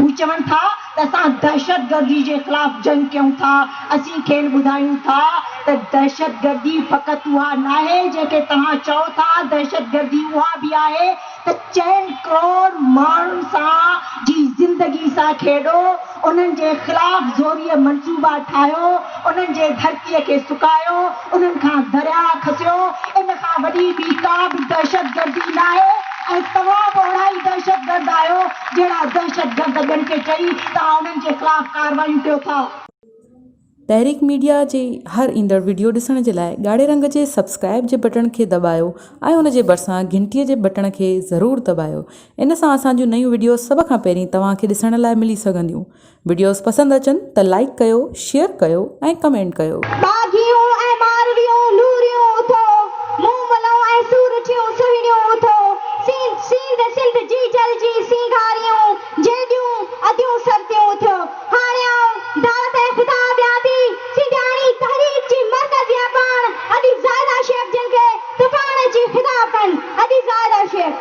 هو چون ٿا ته اسان دهشتگردي جي خلاف جنگ ڪيون ٿا، اسين کين ٻڌايون ٿا ته دهشتگردي فقط اها ناهي جنهن کي توهان چئو ٿا، دهشتگردي اها به آهي ته چئن ڪروڙ ماڻهن سان جي زندگي سان کيڏو، انهن جي خلاف زوريء منصوبا ٺاهيو، انهن جي ڌرتيء کي سڪايو، انهن کان درياهه کسيو، ان کان وڏي ٻي ڪا به دهشتگردي ناهي ۽ توهان به اهڙا ئي دهشتگرد آهيو جهڙا دهشتگرد ٻين کي چئي توهان انهن جي خلاف ڪارروايون ڪيو ٿا. تحريڪ ميڊيا جي هر ايندڙ وڊيو ڏسڻ جي لاء ڳاڙهي رنگ جي سبسڪرائيب جي بٽڻ کي دٻايو ۽ ان جي ڀرسان گهنٽي جي بٽڻ کي ضرور دٻايو ان سان اسان جون نيون وڊيوز سڀ کان پهرين توهان کي ڏسڻ لاء ملي سگهنديون وڊيوز پسند اچن ته لائيڪ ڪيو شيئر ڪيو ۽ ڪمينٽ ڪيو. ٻاگهيون ۽ مارويون نوريون اٿو، مون ملون ۽ سورٺيون سهڻيون اٿو، سينڌ سينڌ سنڌ جيجل جي سينگاريون، جيڏيون اديون سرتيون اٿيو. هاڻي آئون دعوت ۽ خطاب ڏيان ٿي سنڌياڻي تحريڪ جي مرڪزي اڳواڻ ادي زاهده شيخ جن کي ته پاڻ اچي خطاب ڪن. ادي زاهده شيخ.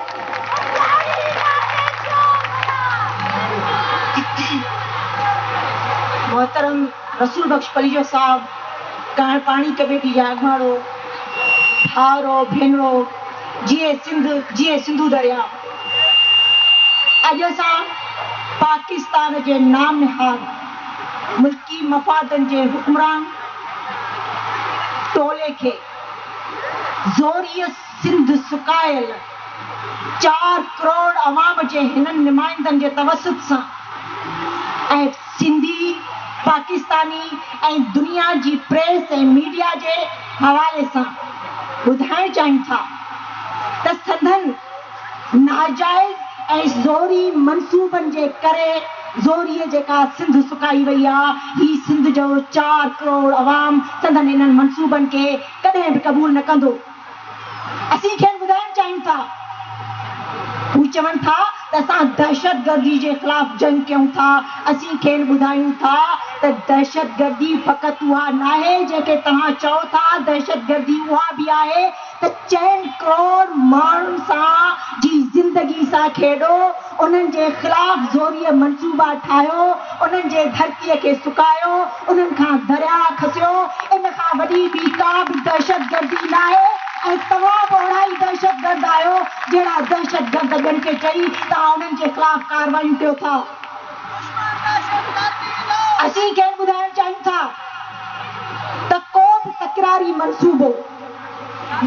محترم رسول بخش پليجو صاحب ڪاڻ پاڻي ڪميٽي جا اڳواڻو، ڀائرو، ڀينرو، جيئي سنڌ، جيئي سنڌو درياء. اڄ اسان پاڪستان جي نام نهاد ملڪي مفادن جي حڪمران ٽولي کي زوريء سنڌ سڪايل چار ڪروڙ عوام جي هنن نمائندن جي توسط سان ۽ سنڌي، پاڪستاني ۽ دنيا جي پريس ۽ ميڊيا جي حوالي سان ٻڌائڻ چاهيون ٿا ته سندن ناجائز ۽ زوري منصوبن جي ڪري زوريء جيڪا سنڌ سڪائي وئي آ، هي سنڌ جو چار ڪروڙ عوام سندن انهن منصوبن کي ڪڏهن به قبول نه ڪندو. اسين کين ٻڌائڻ چاهيون ٿا. هو چون ٿا ته اسان دهشتگردي جي خلاف جنگ ڪيون ٿا، اسين کين ٻڌايون ٿا ته دهشتگردي فقط اها ناهي جنهن کي توهان چئو ٿا، دهشتگردي اها به آهي ته چئن ڪروڙ ماڻهن سان جي زندگي سان کيڏو، انهن جي خلاف زوريء منصوبا ٺاهيو، انهن جي ڌرتيء کي سڪايو، انهن کان درياهه کسيو، ان کان وڏي ٻي ڪا به دهشتگردي ناهي ۽ توهان به اهڙا ئي دهشتگرد آهيو جهڙا دهشتگرد ٻين کي چئي توهان انهن جي خلاف ڪارروايون ڪيو ٿا. اسين کين ٻڌائڻ چاهيون ٿا ته ڪو به تڪراري منصوبو،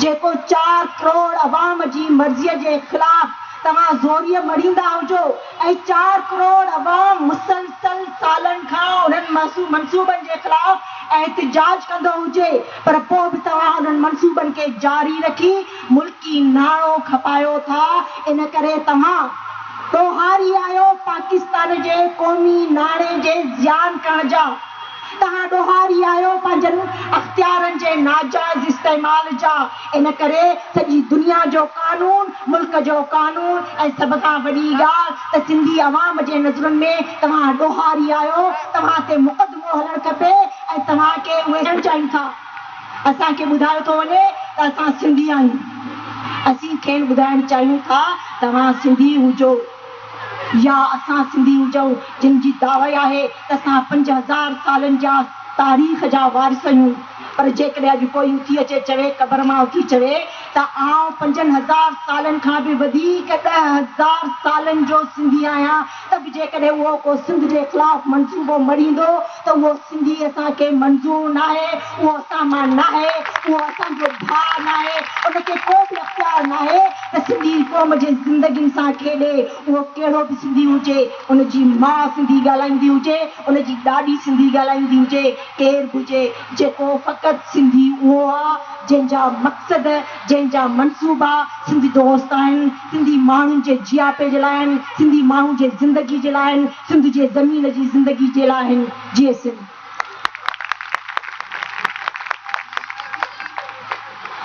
جيڪو چار ڪروڙ عوام جي مرضيء جي خلاف توهان زوريء مڙهيندا هجو ۽ چار ڪروڙ عوام مسلسل سالن کان انهن منصوبن جي خلاف احتجاج ڪندو هجي پر پوء به توهان انهن منصوبن کي جاري رکي ملڪي ناڻو کپايو ٿا ان ڪري توهان ڏوهاري آهيو پاڪستان جي قومي ناڻي جي زيان ڪرڻ جا. توهان ڏوهاري آهيو پنهنجن اختيارن جي ناجائز استعمال جا، ان ڪري سڄي دنيا جو قانون، ملڪ جو قانون ۽ سڀ کان وڏي ڳالهه ته سنڌي عوام جي نظرن ۾ توهان ڏوهاري آهيو، توهان تي مقدمو هلڻ کپي ۽ توهان کي اهي. ٿيڻ چاهيون ٿا. اسان کي ٻڌايو ٿو وڃي ته اسان سنڌي آهيون. اسين کين ٻڌائڻ چاهيون ٿا توهان سنڌي هجو. يا اسان سنڌي هجون جن جي دعوي آهي ته اسان 5000 سالن جا تاريخ جا وارث آهيون پر جيڪڏهن اڄ ڪوئي اٿي اچي چوي قبر مان اٿي چوي ته آئون 5000 سالن کان به وڌيڪ 10,000 سالن جو سنڌي آهيان ته به جيڪڏهن اهو ڪو سنڌ جي خلاف منصوبو مڙهيندو ته اهو سنڌي اسان کي منظور ناهي، اهو اسان مان ناهي، اهو اسان جو ڀاء ناهي، ان کي ڪو به اختيار ناهي ته سنڌي قوم جي زندگين سان کيڏي، اهو ڪهڙو به سنڌي هجي، ان جي ماء سنڌي ڳالهائيندي هجي، ان جي ڏاڏي سنڌي ڳالهائيندي هجي، ڪير به هجي، جيڪو فقط سنڌي اهو آ جنهن جا مقصد، جنهن جا منصوبا سنڌ دوست آهن، سنڌي ماڻهن جي جياپي جي لاء آهن، سنڌي ماڻهو جي زندگي جي لاء آهن، سنڌ جي زمين جي زندگي جي لاء آهن. جيئي سنڌ.